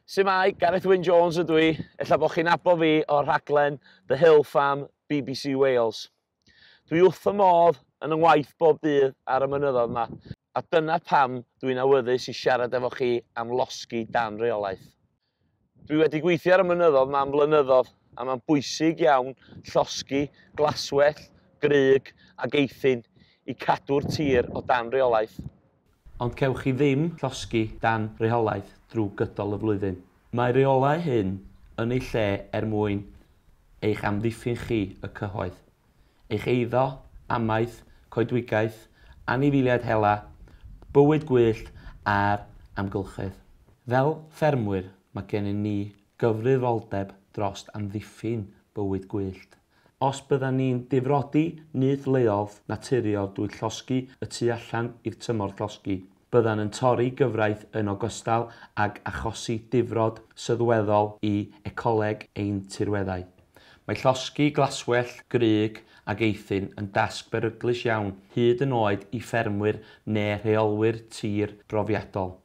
Su'mai, Gareth Wyn Jones ydw i. Ella bod chi'n nabo fi o'r rhaglen The Hill Farm BBC Wales. Dwi wrth fy modd yn 'y ngwaith bob dydd ar y mynyddoedd 'ma, a dyna pam dwi'n awyddus i siarad efo chi am losgi dan reolaeth. Dwi wedi gweithio ar y mynyddoedd 'ma am flynyddoedd, a mae'n bwysig iawn llosgi glaswellt, grug ac eithin i cadw'r tir o dan reolaeth. Ond cewch chi ddim llosgi dan reolaeth drwy gydol y flwyddyn. Mae rheolau hyn yn eu lle er mwyn eich amddiffyn chi, y cyhoedd, eich eiddo, amaeth, coedwigaeth, anifeiliaid hela, bywyd gwyllt a'r amgylchedd. Fel ffermwyr mae gennym ni gyfrifoldeb dros amddiffyn bywyd gwyllt. Os byddan ni'n difrodi nyth leol naturiol drwy llosgi y tu allan i'r tymor llosgi, byddan yn torri gyfraith yn ogystal ag achosi difrod sylweddol i ecoleg ein tirweddau. Mae llosgi glaswellt, grug ac eithin yn dasg beryglus iawn hyd yn oed i ffermwyr neu rheolwyr tir profiadol.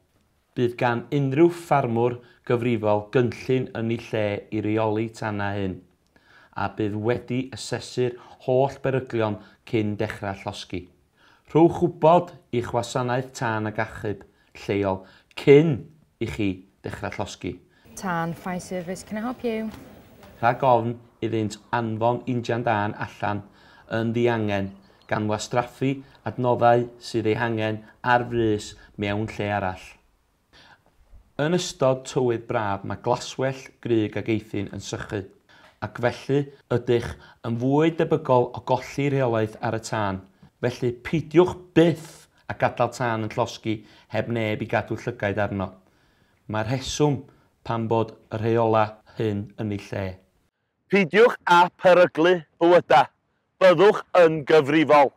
Bydd gan unrhyw ffarmwr gyfrifol gynllun yn ei lle i reoli tanau hyn, a bydd wedi asesu'r holl beryglion cyn dechrau llosgi. Rhowch wybod i'ch wasanaeth tân ac achub lleol cyn i chi dechrau llosgi. Tân Fire Service, can I help you? Rhag ofn iddynt anfon injan dân allan yn ddiangen, gan wastraffu adnoddau sydd eu hangen ar frys mewn lle arall. Yn ystod tywydd braf mae glaswellt, grug ac eithin yn sychu, ac felly ydych yn fwy debygol o golli rheolaeth ar y tân. Felly peidiwch byth â gadael tân yn llosgi heb neb i gadw llygaid arno. Mae'r rheswm pam bod y rheolau hyn yn eu lle. Peidiwch â pheryglu bywydau. Byddwch yn gyfrifol.